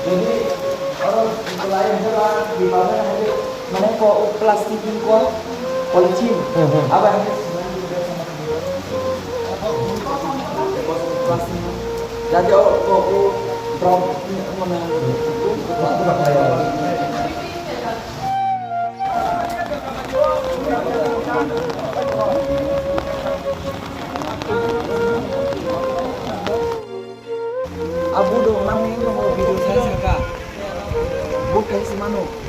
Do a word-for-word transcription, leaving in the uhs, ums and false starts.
Jadi, orang lain juga di mana aja, mana kok plastik ini kok, policin. Hmm, hmm. Apa ini? Plastik. Jadi, oh, kok drop ini mana? Abu do nang ni nang video sai saka. Bu kai si mano.